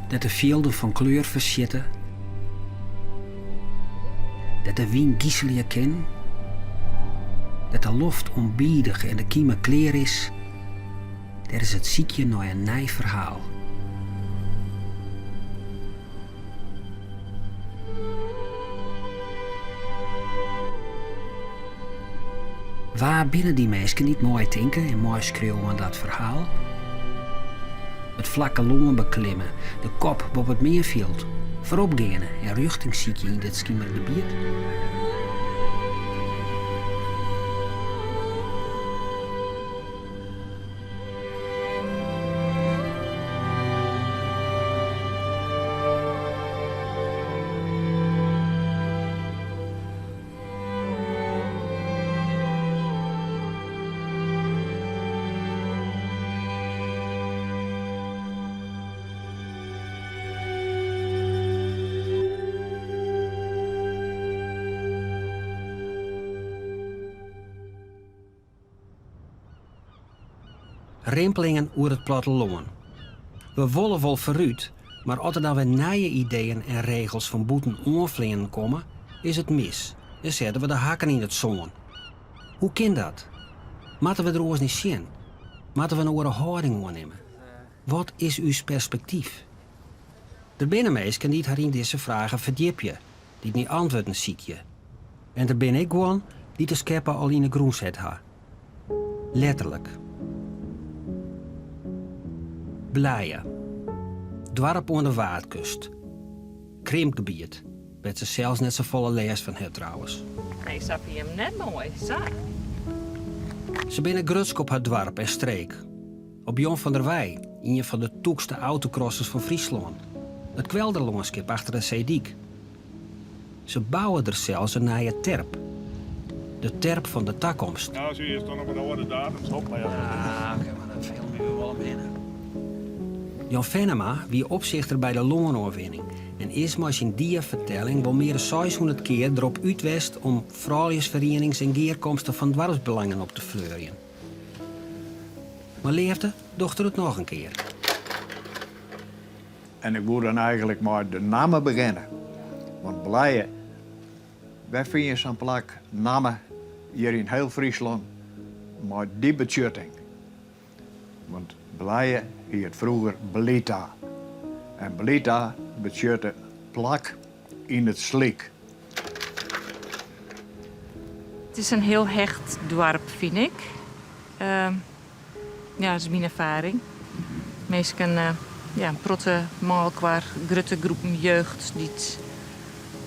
Dêr't de fjilden fan kleur fersjitte, dêr't de wyn giselje kin, dêr't de loft ûnbidich en de kime klear is, dêr is it sykjen nei in nij ferhaal. Wa binne dy minsken dy't meitinke en meiskriuwe oan dat ferhaal? It flakke lân beklimme, de kop boppe it meanfjild, foarop geane en rjochting sykje yn dit skimer gebiet? Rimpelingen oer it plattelân. We wolle wol foarút, mar as der dan wer nije ideeën en regels fan bûten oanfleanen komme, is it mis en sette we de hakken yn it sân. Hoe kin dat? Moatte we der oars nei sjen? Moatte we in oare hâlding oannimme? Wat is ús perspektyf? Der binne minsken dy't har yn dizze fragen ferdjipje, dy't nei antwurden sykje. En der binne ek guon dy't de skeppe al yn 'e grûn set ha. Letterlik. Blije. Doarp oan de Waadkust. Krimpgebiet, wêr't se sels net safolle lêst fan ha trouwens. Nee, sa fyn je him net moai, sa. Se binne grutsk op har doarp en streek. Op Jon van der Weij, ien fan de tûkste autocrossers fan Fryslân. It kwelderlânskip achter de seedyk. Se bouwe der sels in nije terp. De terp fan de takomst. Ja, zie je, staan nog wat oude datums op, maar ja. Ja, oké, mar dan filmje we wol omhinne. Jan Fennema wie opsichter by de lânoanwinning en is mei syn diafertelling wol mear as 600 kear derop út west om frouljusferienings en gearkomsten fan doarpsbelangen op te fleurjen. Mei leafde docht er it noch in kear. En ik woe dan eigenlik mei de namme begjinne. Want Blije, wêr fyn je sa'n plak, namme, hjir yn hiel Fryslân mei dy betsjutting? Want Blije hiet froeger Blita. En Blita betsjutte plak yn it slyk. It is in hiel hecht doarp, fyn ik. Ja, dat is myn erfaring. Minsken, ja, in protte mei elkoar, grutte groepen jeugd dy't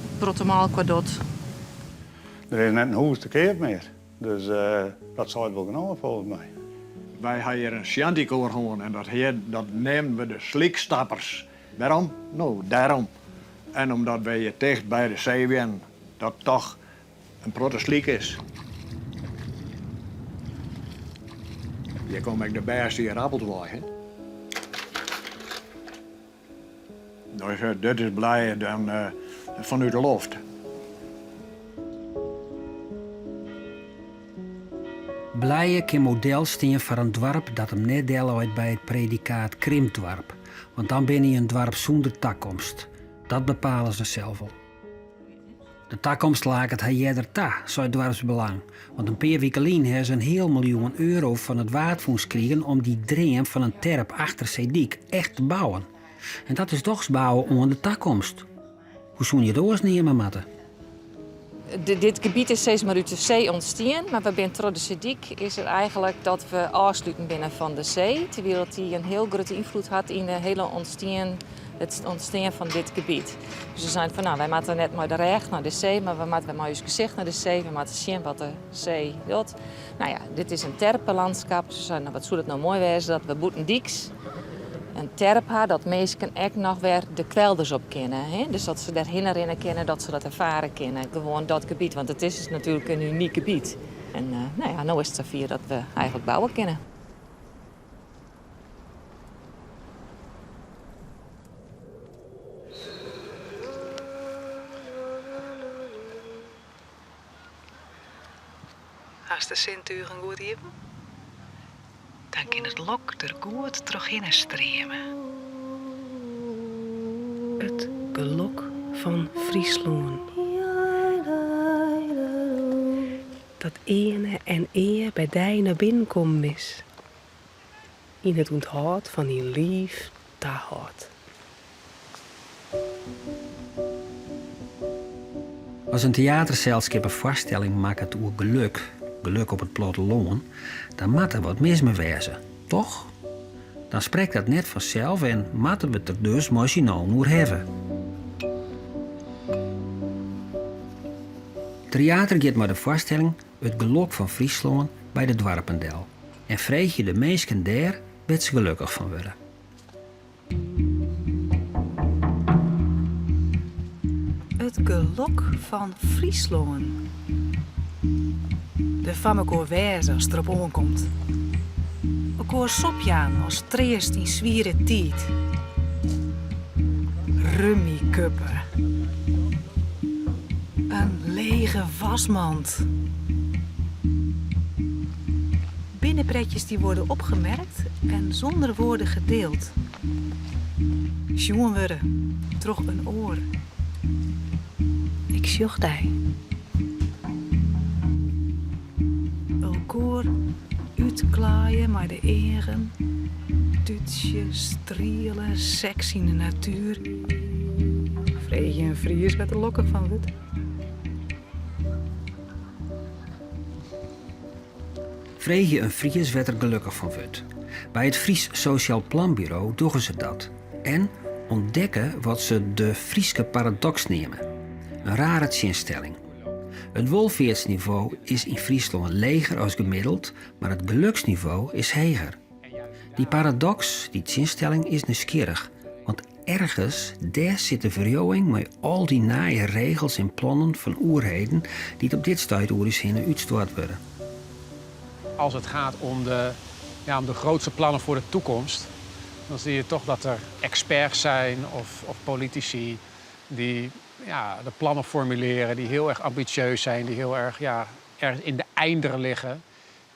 in protte mei elkoar docht. Der is net in hûs te keap mear, dus dat seit wol genôch folgens my. Wy ha hjir in shantykoar hân en dat dat neamden we de Slykstappers. Wêrom? No, dêrom. En omdat wy hjir ticht by de see wennen, dat toch in protte slyk is. Hjir komme ek de bêste ierappels wei, hè. Dus dit is Blije dan fanút de loft. Blije kin model stean foar in doarp dat him net delleit by it predikaat krimpdoarp, want dan binne je in doarp sûnder takomst. Dat bepale se sels wol. De takomst laket har earder ta, seit Doarpsbelang. Want in pear wike lyn ha se in heal miljoen euro fan it Waadfûns krigen om dy dream fan in terp achter Seedyk echt te bouwen. En dat is dochs bouwe oan de takomst. Hoe soene je it oars neame moatte? Dit gebiet is steeds mar út de see ûntstien, mar we binne troch de seedyk is it eigenlik dat we ôfsluten binne fan de see, terwyl dat dy in hiel grutte ynfloed hat yn de hiele ûntstean, it ûntstean fan dit gebiet. Dus we seinen fan no, wy moatte net mei de rêch nei de see, mar we moatte mei ús gesicht nei de see, we moatte sjen wat de see docht. No ja, dit is in terpelandskap. Se seinen, no, wat soe dat no moai wêze dat we bûtendyks in terp ha, dat minsken ek noch wer de kwelders op kinne. Hè? Dus dat se dêrhinne rinne kinne, dat se dat erfare kinne. Gewoan dat gebiet, want it is natuerlik in unyk gebiet. En uh, no ja, no is it safier dat we eigenlik bouwe kinne. Hast de sintugen goed iepen? Dan kin it lok der goed trochhinne streame. It gelok fan Fryslân. Dat earne en ea by dy nei binnen kommen is. Yn it ûnthâld fan dyn liif tahâldt. As in teaterselskip in foarstelling makket oer geluk, geluk op it plattelân, dan moat der wat mis mei wêze, toch? Dan sprekt dat net fansels en moatte we it der dus mei syn allen oer hawwe. Tryater giet mei de foarstelling It gelok fan Fryslân by de doarpen del en freegje de minsken dêr wêr't se gelokkich fan wurde. It gelok fan Fryslân. Der foar mekoar wêze as it derop oankomt. Elkoar sop jaan as treast yn swiere tiid. Rummikuppe. In lege wasmand. Binnenpretjes die worden opgemerkt en zonder woorden gedeeld. Sjoen wurde troch in oar. Ik sjoch dy. Elkoar útklaaie mei de eagen, tútsje, striele, seks yn de natuer. Freegje in Fries wêr't er lokkich fan wurdt. Freegje in Fries wêr't er gelokkich fan wurdt. By it Fries Sociaal Planbureau dogge se dat en ûntdekke wat se de Fryske paradoks neame. In rare tsjinstelling. It wolfeartsnivo is yn Fryslân leger as gemiddeld, mar it geluksnivo is heger. Dy paradoks, dy tsjinstelling, is nijsgjirrich, want ergens dêr sit de ferriuwing mei al dy nije regels en plannen fan oerheden dy't op dit stuit oer ús hinne útstoart wurde. Als het gaat om de, ja, om de grootste plannen voor de toekomst, dan zie je toch dat er experts zijn of, of politici die ja, de plannen formuleren, die heel erg ambitieus zijn, die heel erg ja, ergens in de einder liggen.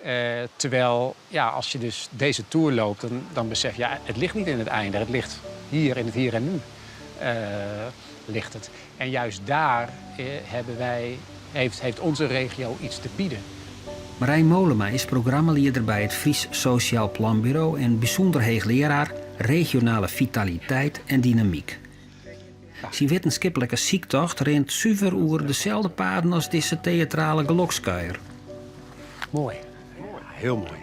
Eh, terwijl, ja, als je dus deze tour loopt, dan, dan besef je, ja, het ligt niet in het einde. Het ligt hier in het hier en nu. Uh, ligt het. En juist daar eh, hebben wij, heeft, heeft onze regio iets te bieden. Marijn Molema is programmalieder by it Fries Sociaal Planbureau en bysûnder heechlearaar regionale fitaliteit en dynamyk. Syn wittenskiplike syktocht rint suver oer deselde paden as dizze teatrale gelokskuier. Mooi. Heel mooi.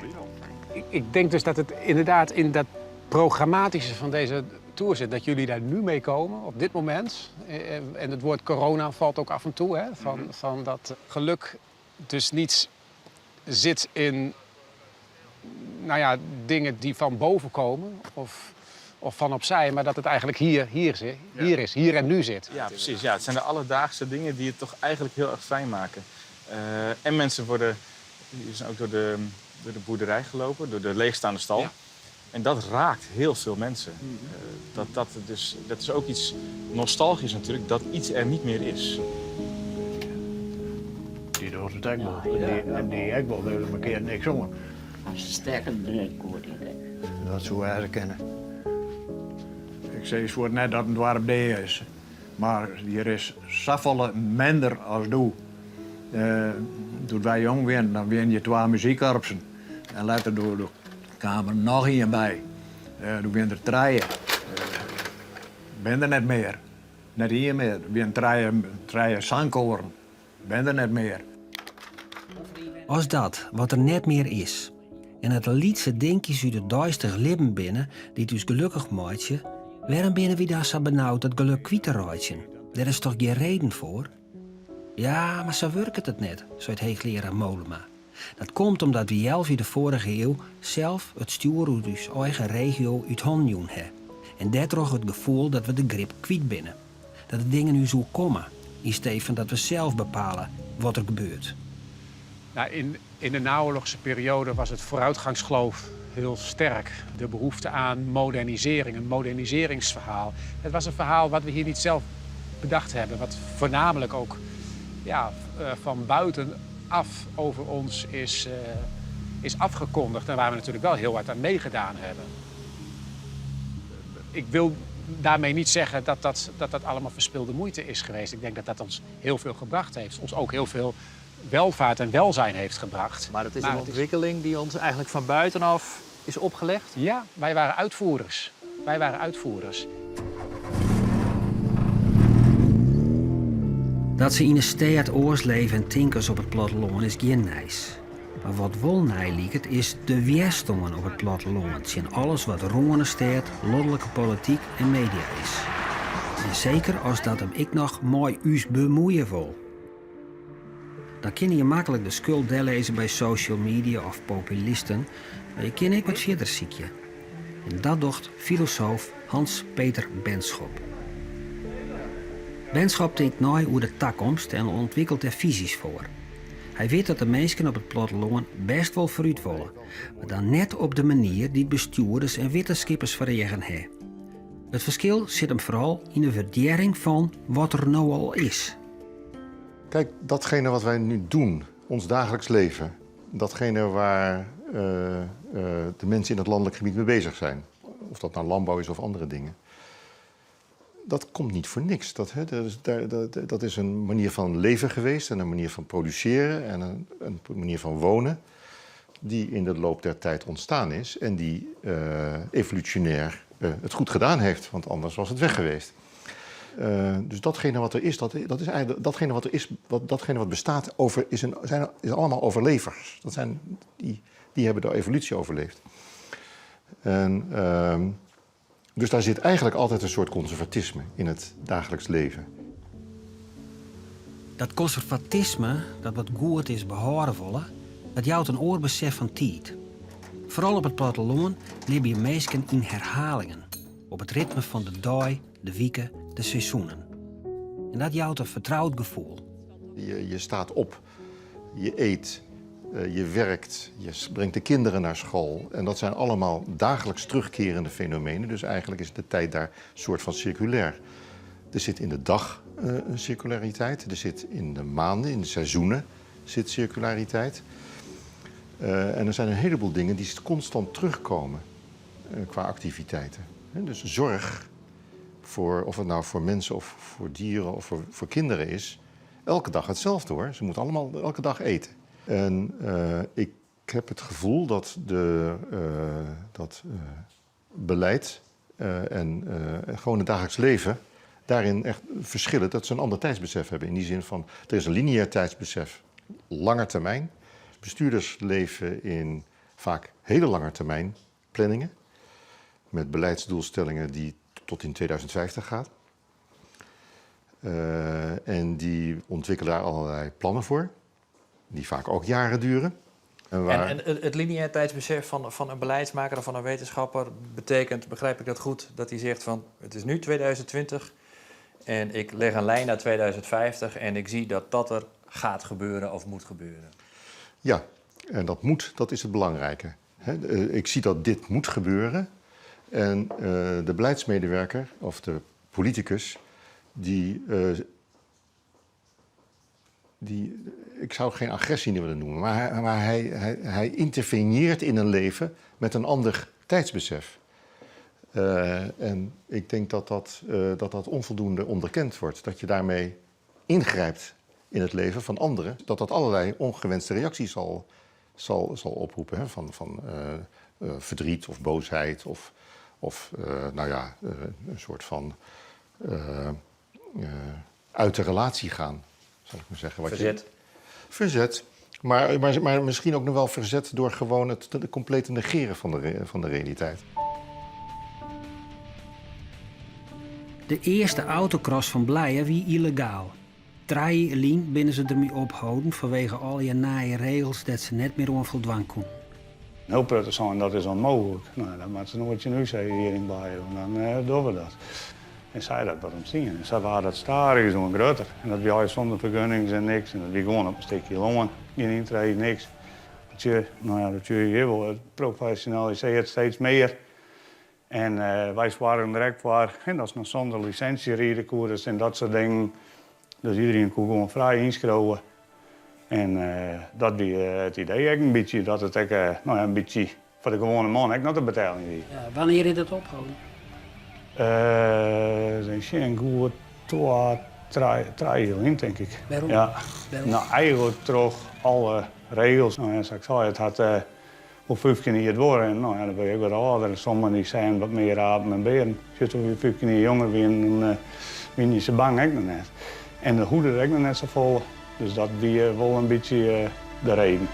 Ik, ik denk dus dat het inderdaad in dat programmatische van deze tour zit. Dat jullie daar nu mee komen, op dit moment. Eh, en het woord corona valt ook af en toe. Hè, van, mhm. van dat geluk dus niet zit in nou ja, dingen die van boven komen of, of van opzij, maar dat het eigenlijk hier, hier, zit, hier is, hier en nu zit. Ja, precies. Ja, het zijn de alledaagse dingen die het toch eigenlijk heel erg fijn maken. Uh, en mensen worden die zijn ook door de, door de boerderij gelopen, door de leegstaande stal. Ja. En dat raakt heel veel mensen. Mm -hmm. uh, dat, dat, dus, dat is ook iets nostalgisch natuurlijk, dat iets er niet meer is. Die docht it ek wol. En dy ek wol, dêr markearre niks oan. Stekken goed idee. Dat soe wêze kinne. Ik sis fuort net dat in doarp dea is, mar hjir is safolle minder as doe. Doe't wy jong wienen, dan wienen hjir twa muzykkorpsen. En letter doe kaam der noch ien by. Doe wienen der trije. Binne der net mear. Net ien mear. Der wienen trije, trije sangkoaren. Binne der net mear. As dat wat der net mear is en it de lytse dinkjes út it deistich libben binne dy't ús gelokkich meitsje, wêrom binne wy dan sa benaud dat gelok kwyt te reitsjen? Dêr is toch gjin reden foar? Ja, mar sa wurket it net, seit heechlearaar Molema. Dat komt omdat wy healwei de foarige iuw sels it stjoer oer ús eigen regio út hannen jûn ha en dêrtroch it gefoel dat we de grip kwyt binne. Dat de dingen ús oerkomme, yn stee fan dat we sels bepale wat der gebeurt. Nou, in, in de naoorlogse periode was het vooruitgangsgeloof heel sterk. De behoefte aan modernisering, een moderniseringsverhaal. Het was een verhaal wat we hier niet zelf bedacht hebben, wat voornamelijk ook ja, eh, van buitenaf over ons is, uh, is afgekondigd en waar we natuurlijk wel heel hard aan meegedaan hebben. Ik wil daarmee niet zeggen dat dat, dat dat allemaal verspilde moeite is geweest. Ik denk dat dat ons heel veel gebracht heeft. Ons ook heel veel welvaart en welzijn heeft gebracht. Maar het is Maar een het is- ontwikkeling die ons eigenlijk van buitenaf is opgelegd. Ja, wij waren uitvoerders. Wij waren uitvoerders. Dat se yn 'e stêd oars leve en tinke as op it plattelân is gjin nijs. Mar wat wol nij liket is de wjerstân op it plattelân tsjin alles wat Rânestêd, lanlike polityk en media is. En seker as dat him ek noch mei ús bemuoie wol. Dan kinne je maklik de skuld dellizze by social media of populisten, mar je kinne ek wat fierder sykje. En dat docht filosoof Hans Peter Benschop. Benschop tinkt nei oer de takomst en ûntwikkelet dêr fisys foar. Hy wit dat de minsken op it plattelân bêst wol foarút wolle, mar dan net op de manier dy't bestjoerders en wittenskippers foar eagen ha. It ferskil sit him foaral yn de wurdearring fan wat der no al is. Kijk, datgene wat wij nu doen, ons dagelijks leven, datgene waar de mensen in het landelijk gebied mee bezig zijn, of dat nou landbouw is of andere dingen, dat komt niet voor niks. Dat, hè, dat, is, daar, dat, dat is een manier van leven geweest en een manier van produceren en een manier van wonen die in de loop der tijd ontstaan is en die evolutionair het goed gedaan heeft, want anders was het weg geweest. Dus datgene wat er is, dat, dat is eigenlijk, datgene wat er is, wat, datgene wat bestaat, over, is, een, zijn, is allemaal overlevers. Dat zijn, die, die hebben de evolutie overleefd. En, dus daar zit eigenlijk altijd een soort conservatisme in het dagelijks leven. Dat konservatisme, dat wat goed is behâlde wolle, dat jout in oar besef fan tiid. Foaral op it plattelân libje minsken yn herhalingen. Op it ritme fan de dei, de wike, de seizoenen. En dat jout in fertroud gefoel. Je staat op, je eet, je werkt, je brengt de kinderen naar school. En dat zijn allemaal dagelijks terugkerende fenomenen. Dus eigenlijk is de tijd daar een soort van circulair. Er zit in de dag een circulariteit, er zit in de maanden, in de seizoenen zit circulariteit. En er zijn een heleboel dingen die constant terugkomen qua activiteiten. Hè, dus zorg, voor, of het nou voor mensen of voor dieren of voor kinderen is, elke dag hetzelfde hoor. Ze moeten allemaal elke dag eten. En ik heb het gevoel dat beleid en gewoon het dagelijks leven daarin echt verschillen. Dat ze een ander tijdsbesef hebben. In die zin van, er is een lineair tijdsbesef, lange termijn. Bestuurders leven in vaak hele lange termijn planningen. Met beleidsdoelstellingen die tot in 2050 gaat. En die ontwikkelen daar allerlei plannen voor. Die vaak ook jaren duren. En waar En het lineair tijdsbesef van een beleidsmaker of van een wetenschapper betekent, begrijp ik dat goed, dat hij zegt van het is nu 2020 en ik leg een lijn naar 2050 en ik zie dat dat er gaat gebeuren of moet gebeuren. Ja, en dat moet, dat is het belangrijke. Ik zie dat dit moet gebeuren en de beleidsmedewerker of de politicus die, ik zou geen agressie willen noemen, maar hij interveneert in een leven met een ander tijdsbesef. En ik denk dat dat onvoldoende onderkend wordt. Dat je daarmee ingrijpt in het leven van anderen. Dat dat allerlei ongewenste reacties zal oproepen. Hè? Van verdriet of boosheid of een soort van uit de relatie gaan, zal ik maar zeggen. Wat je Verzet. Verzet. Maar misschien ook nog wel verzet door gewoon het complete negeren van de realiteit. De earste autocross fan Blije wie yllegaal. 3 jier lyn binne se dermei opholden fanwege al dy nije regels dêr't se net mear oan foldwaan koene. No praten ze dat is onmogelijk. Nou, dat moet ze nooit in u zeggen hier in Blije, want dan doen we dat. En zij dat wat zien. En zij waren dat stadion zo'n groter. En dat wie zonder vergunnings en niks. En dat wie gewoon op een stukje loon. Geen intrede, niks. Dat je, nou ja, dat je hier wel, het professionaliseert steeds meer. En wij waren direct voor, en dat is nog zonder licentie rijden, koerders en dat soort dingen. Dus iedereen kon gewoon vrij inschrijven. En dat wie het idee ook een beetje, dat het ook nou ja, een beetje voor de gewone man ook nog te betalen wie. Ja, wanneer is dat opgehouden? Uh, sjen, goed twa, trije, trije jier lyn, tink ik. Wêrom? Ja. Wêrom? No, eigentlik troch alle regels. No, ja, sa't ik sei, it hat uh, wol 15 jier duorre. En no, ja, dan wurde je ek wat âlder. En sommigen dy seinen wat mear apen en bearen. Sjoch, doe't je 15 jier jonger wienen, dan uh, wienen je sa bang ek noch net. En de hoede der ek noch net safolle. Dus dat wie wol in bytsje de reden.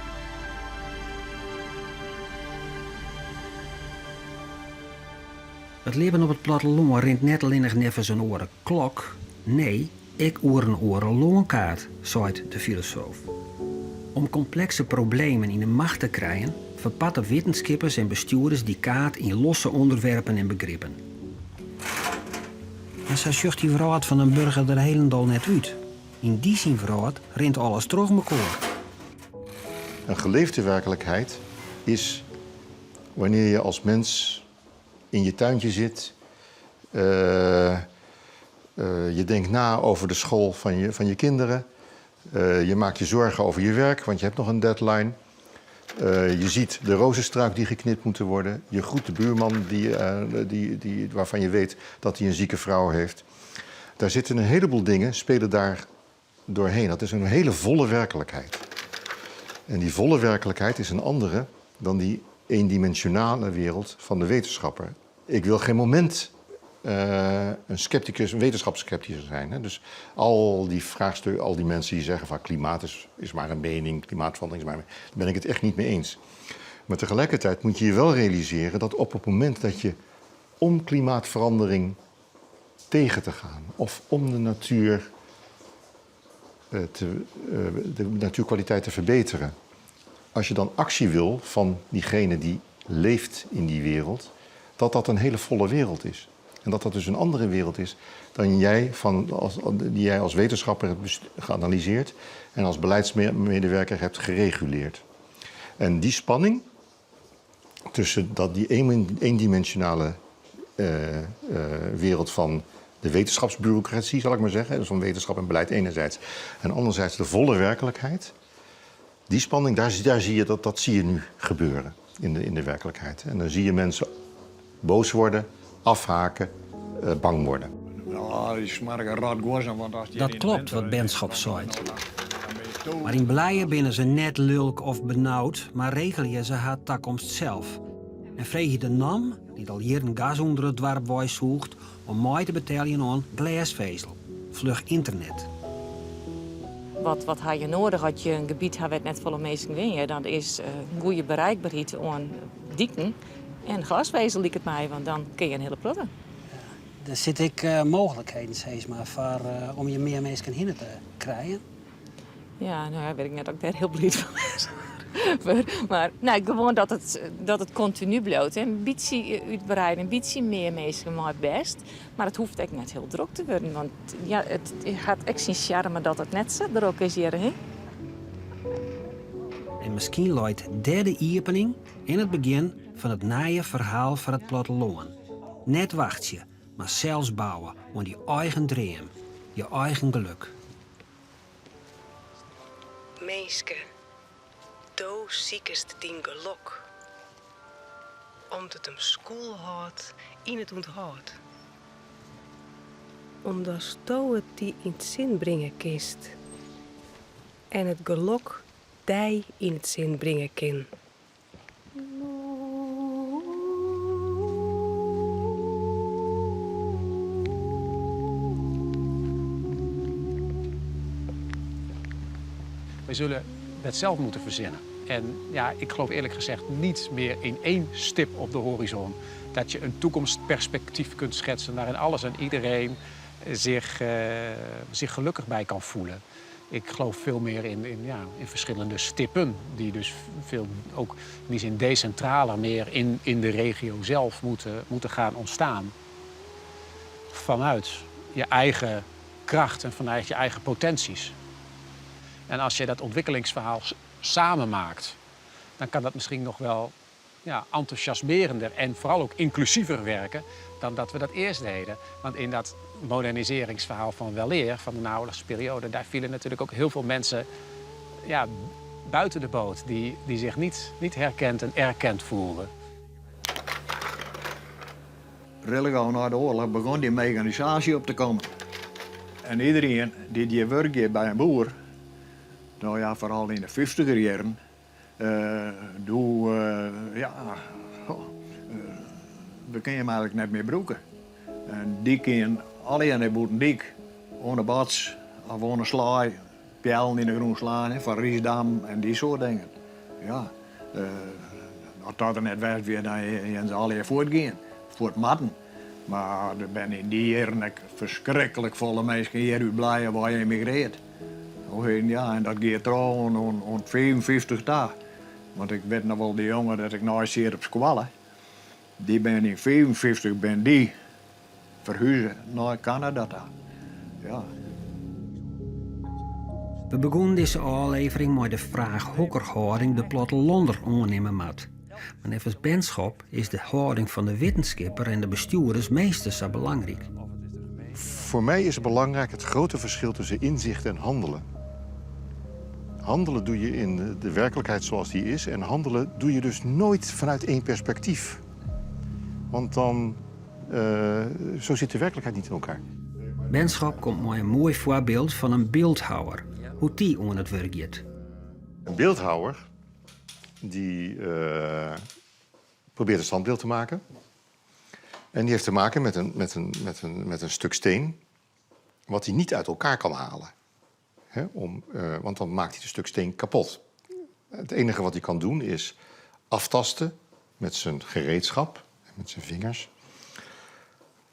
It libben op it plattelân rint net allinnich neffens in oare klok, nee, ek oer in oare lânkaart, seit de filosoof. Om komplekse problemen yn 'e macht te krijen, ferparte wittenskippers en bestjoerders dy kaart yn losse ûnderwerpen en begrippen. En sa sjocht dy wrâld fan in burger der hielendal net út. Yn dy syn wrâld rint alles troch mekoar. Een geleefde werkelijkheid is wanneer je als mens in je tuintje zit. Uh, uh, je denkt na over de school van je, van je kinderen. Uh, je maakt je zorgen over je werk, want je hebt nog een deadline. je ziet de rozenstruik die geknipt moeten worden. Je groet de buurman die, die, die, waarvan je weet dat hij een zieke vrouw heeft. Daar zitten een heleboel dingen, spelen daar doorheen. Dat is een hele volle werkelijkheid. En die volle werkelijkheid is een andere dan die eendimensionale wereld van de wetenschapper. Ik wil geen moment uh, een scepticus, een wetenschapsscepticus zijn. Hè? Dus al die vraagstukken, al die mensen die zeggen van klimaat is, is maar een mening, klimaatverandering is maar een mening, daar ben ik het echt niet mee eens. Maar tegelijkertijd moet je je wel realiseren dat op het moment dat je om klimaatverandering tegen te gaan of om de natuur, eh, te, eh, de natuurkwaliteit te verbeteren, als je dan actie wil van diegene die leeft in die wereld, dat dat een hele volle wereld is. En dat dat dus een andere wereld is dan jij van, als, die jij als wetenschapper hebt geanalyseerd en als beleidsmedewerker hebt gereguleerd. En die spanning tussen dat die eendimensionale uh, uh, wereld van de wetenschapsbureaucratie, zal ik maar zeggen, dus van wetenschap en beleid enerzijds, en anderzijds de volle werkelijkheid, die spanning, daar, daar zie je dat, dat zie je nu gebeuren in de, in de werkelijkheid. En dan zie je mensen boos worden, afhaken, uh, bang worden. Dat klopt wat Benschop seit. Mar yn Blije binne se net lulk of benaud, mar regelje se har takomst sels. En freegje de NAM, dy't al jierren gas ûnder it doarp wei sûcht, om mei te beteljen oan glêsfezel, fluch ynternet. Wat, wat ha je nedich as je in gebiet ha wêr't net folle minsken wenje? Dan is uh, goede bereikberheid oan diken en glêsfezel liket my, want dan kinne je in hiele protte. Der sitte ek uh, mooglikheden sis mar, foar, uh, om hjir mear minsken hinne te krijen. Ja, no ja, wit ik net oft ik dêr hiel bliid fan wêze Mar nee, gewoan dat it, dat it kontinu bliuwt. In bytsje útwreide, in bytsje mear minsken mei bêst. Mar it hoecht ek net hiel drok te wurden, want ja, it hat ek syn sjarme dat it net sa drok is hjir. Hè? En miskien leit dêr de iepening en it begjin fan it nije ferhaal foar it plattelân. Net wachtsje, mar sels bouwe oan dyn eigen dream, je eigen gelok. Minske, do sikest dyn gelok. Om't it him skûlhâldt yn it ûnthâld. Omdatsto it dy yn 't sin bringe kinst en it gelok dy yn 't sin bringe kin. Wij zullen het zelf moeten verzinnen. En ja, ik geloof eerlijk gezegd niet meer in één stip op de horizon. Dat je een toekomstperspectief kunt schetsen waarin alles en iedereen zich, uh, zich gelukkig bij kan voelen. Ik geloof veel meer in, in, ja, in verschillende stippen, die dus veel ook in die zin decentraler meer in, in de regio zelf moeten, moeten gaan ontstaan. Vanuit je eigen kracht en vanuit je eigen potenties. En als je dat ontwikkelingsverhaal samen maakt, dan kan dat misschien nog wel ja, enthousiasmerender en vooral ook inclusiever werken dan dat we dat eerst deden. Want in dat moderniseringsverhaal van weleer, van de naoorlogse periode, daar vielen natuurlijk ook heel veel mensen ja, buiten de boot die, die zich niet, niet herkend en erkend voelden. Rillegau nei de oarloch begûn dy meganisaasje op te kommen. En iderien dy't hjir wurkje by in boer, no ja, foaral yn de fyftiger jierren, doe, ja, we kinne him eigentlik net mear brûke. En dy kin allegear nei bûtendyk, oan de bats of oan de slaai, peallen yn de grûn slaan foar rysdam en dy soart dingen. Ja, as dat der net west wie, dan hiene se allegear fuortgien, fuort moatten. Mar der binne yn dy jierren ek ferskriklik folle minsken hjir út Blije wei emigreard. Ja, en dat gie troch oant 55 ta. Want ik wit noch wol dy jonge dêr't ik neist siet op skoalle, dy binne yn 55 binne dy ferhuze nei Kanada ta. Ja. We begûnen dizze ôflevering mei de fraach hokker hâlding de plattelânder oannimme moat. Mar neffens Benschop is de hâlding fan de wittenskipper en de bestjoerders minstens sa belangryk. Voor mij is belangrijk het grote verschil tussen inzicht en handelen. Handelen doe je in de werkelijkheid zoals die is en handelen doe je dus nooit vanuit één perspectief. Want dan, uh, zo zit de werkelijkheid niet in elkaar. Benschop komt mei in moai foarbyld fan in byldhouwer, hoe't dy oan it wurk giet. Een beeldhouwer die uh, probeert een standbeeld te maken. En die heeft te maken met een stuk steen wat hij niet uit elkaar kan halen. He, want dan maakt hij het stuk steen kapot. Het enige wat hij kan doen is aftasten met zijn gereedschap, met zijn vingers,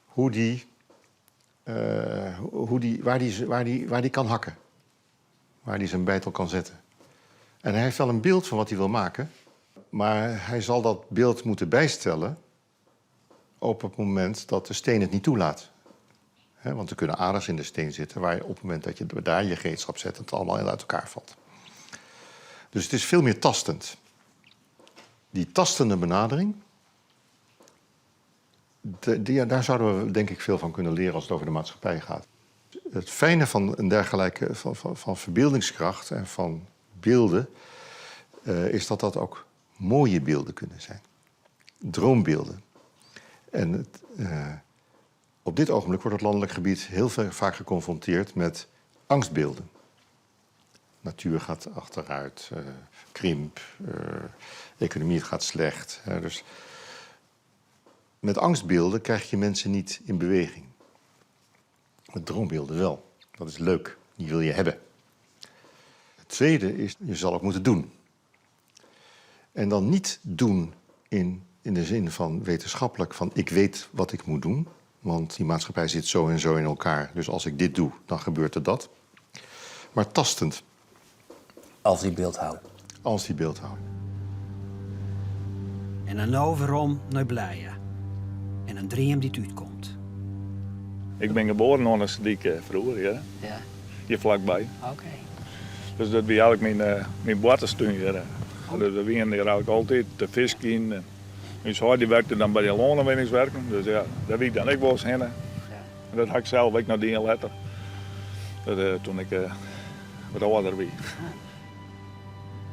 hoe die, hoe die, waar, die, waar, die, waar die kan hakken. Waar hij zijn beitel kan zetten. En hij heeft wel een beeld van wat hij wil maken. Maar hij zal dat beeld moeten bijstellen op het moment dat de steen het niet toelaat. He, want er kunnen aders in de steen zitten waar je op het moment dat je daar je gereedschap zet, het allemaal heel uit elkaar valt. Dus het is veel meer tastend. Die tastende benadering, die, daar zouden we denk ik veel van kunnen leren als het over de maatschappij gaat. Het fijne van een dergelijke van verbeeldingskracht en van beelden is dat dat ook mooie beelden kunnen zijn. Droombeelden. En op dit ogenblik wordt het landelijk gebied heel vaak geconfronteerd met angstbeelden. Natuur gaat achteruit, krimp, economie gaat slecht. Hè, dus met angstbeelden krijg je mensen niet in beweging. Met droombeelden wel. Dat is leuk, die wil je hebben. Het tweede is, je zal ook moeten doen. En dan niet doen in de zin van wetenschappelijk, van ik weet wat ik moet doen. Want die maatschappij zit zo en zo in elkaar. Dus als ik dit doe, dan gebeurt er dat. Maar tastend. Als die beeldhouwer. Als die beeldhouwer. En dan no werom nei Blije. En in dream dy't útkomt. Ik bin geboren oan de Sedyk froeger, ja. Hjir flakby. Dus dat wie eigentlik myn boarterstún hjir. Dus we wienen hjir eigentlik altyd te fiskjen. Myn heit dy wurke dan by de lânwinningswerken, dus ja, dêr wie ik dan ek wolris hinne. En dat ha ik sels ek noch dien letter, dat, doe't ik wat âlder wie.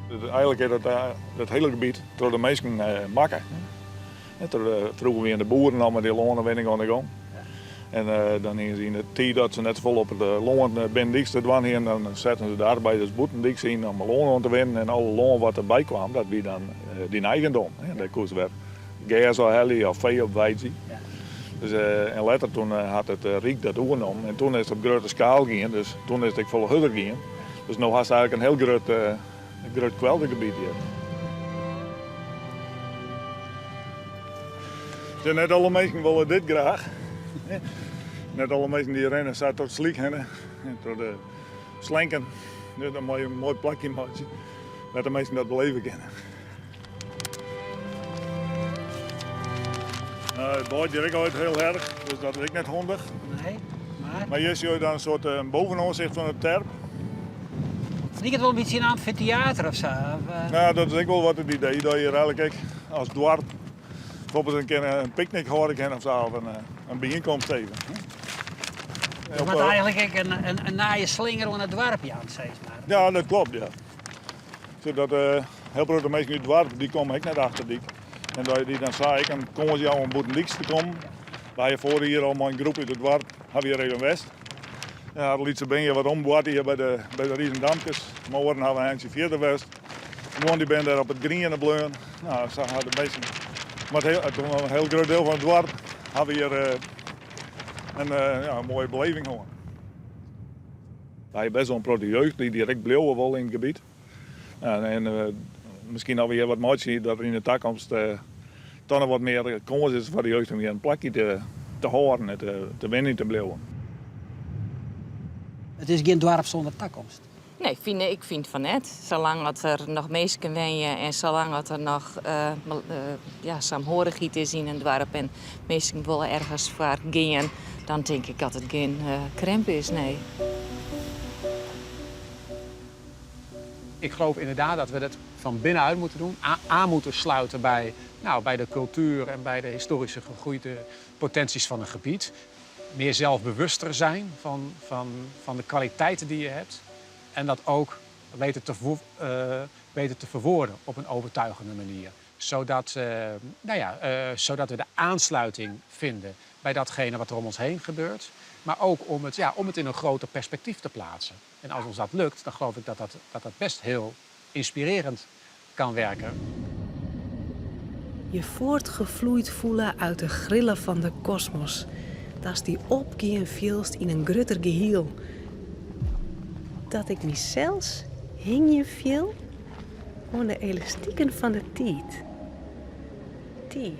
Dus eigentlik is dat hiele gebiet troch de minsken makke. Froeger wienen de boeren al mei dy lânwinning oan de gong. En dan hiene se yn de tiid dat se net folle op it lân binnendyks te dwaan hiene, dan setten se de arbeiders bûtendyks yn om lân oan te winnen. En alle lân wat derby kwam, dat wie dan dyn eigendom. En dêr koest wer gers ôfhelje of fee op weidzje. Dus, en letter toen hat it Ryk dat oernommen en toen is it op grutte skaal gien, dus toen is it ek folle hurder gien. Dus no hast eigentlik in hiel grut kweldergebiet hjir. Ja, net alle minsken wolle dit graach. Net alle minsken dy rinne sa troch it slyk hinne en troch de slenken. Dus dan moatte je in moai plakje meitsje wêr't de minsken dat beleve kinne. It waait hjir ek altyd hiel erch, dus dat is ek net handich. Nee, mar? Mar hjir sjogge je dan in soart bovenoansicht fan de terp. It liket wol in bytsje in amfiteater of sa. Of, Nou, dat is ek wol wat it idee, dat je hjir eigentlik ek as doarp bijvoorbeeld in kear in picknick hâlde kinne of sa, of in byienkomst even. Je moatte eigentlik ek in nije slinger oan it doarp jaan, sis mar. Ja, dat kloppet, ja. Sadat hiel protte minsken út it doarp, dy komme ek nei de achterdyk. En dat je dy dan sa ek in kâns jouwe om bûtendyks te kommen. Wy hawwe foarich jier al mei in groep út it doarp hawwe hjir even west. Ja, de lytse bern hjir wat omboarte hjir by de, by de Rizendamkes. Oaren hawwe in eintsje fierder west. Guon dy binne dêr op it griene bleaun. No, sa hawwe de minsken, mar it heel, in hiel grut diel fan it doarp hawwe hjir in, ja, in moaie beleving hân. Wy hawwe bêst wol in protte jeugd dy't hjir ek bliuwe wol yn it gebiet. En miskien as we hjir wat meitsje dat der yn de takomst toch noch wat mear kâns is foar de jeugd om hjir in plakje te hâlden en te wenjen te bliuwen. It is gjin doarp sûnder takomst. Nee, fyn, ik fyn fan net. Salang as der noch minsken wenje en salang as der noch ja, saamhorigheid is yn in doarp en minsken wolle ergens foar gean, dan tink ik dat it gjin krimp is, nee. Ik geloof inderdaad dat we dat van binnenuit moeten doen. Aan moeten sluiten bij, nou, bij de cultuur en bij de historische gegroeide potenties van een gebied. Meer zelfbewuster zijn van, van, van de kwaliteiten die je hebt. En dat ook weten te, weten te verwoorden op een overtuigende manier. Zodat, nou ja, zodat we de aansluiting vinden bij datgene wat er om ons heen gebeurt. Maar ook om het, ja, om het in een groter perspectief te plaatsen. En als ons dat lukt, dan geloof ik dat dat, dat, dat best heel inspirerend kan werken. Je voortgevloeid voelen uit de grillen van de kosmos. Datst dy opgean fielst yn in grutter gehiel. Dat ik mysels hingjen fiel oan de elastiken fan de tiid. Tiid.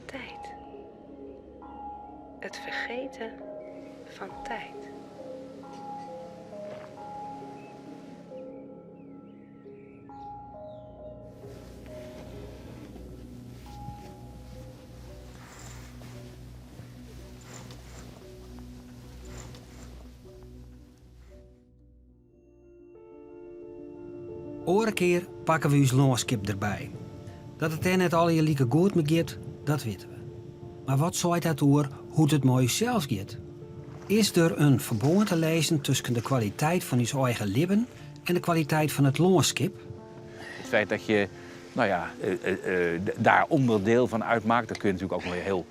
Tijd. Het vergeten van tijd. Oare kear pakke we ús lânskip derby. Dat it dêr net allegear like goed mei giet, dat witte we. Mar wat seit dat oer hoe't it mei ússels giet? Is der in ferbân te lizzen tusken de kwaliteit fan ús eigen libben en de kwaliteit fan it lânskip? Het feit dat je nou ja, daar onderdeel van uitmaakt, dat kun je natuurlijk ook wel heel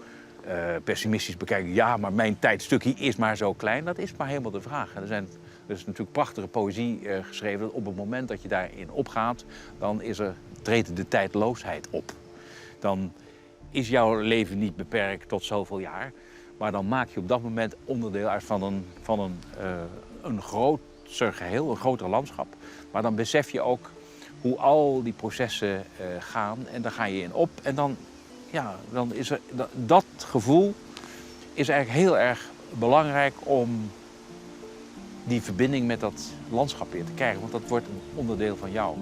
pessimistisch bekijken. Ja, maar mijn tijdstukje is maar zo klein. Dat is maar helemaal de vraag. Er, zijn, er is natuurlijk prachtige poëzie geschreven. Dat op het moment dat je daarin opgaat, dan is er, treedt de tijdloosheid op. Dan is jouw leven niet beperkt tot zoveel jaar. Maar dan maak je op dat moment onderdeel uit van een, van een, een groter geheel, een groter landschap. Maar dan besef je ook hoe al die processen gaan en daar ga je in op. En dan, ja, dan is er dat, dat gevoel is eigenlijk heel erg belangrijk om die verbinding met dat landschap weer te krijgen. Want dat wordt een onderdeel van jou.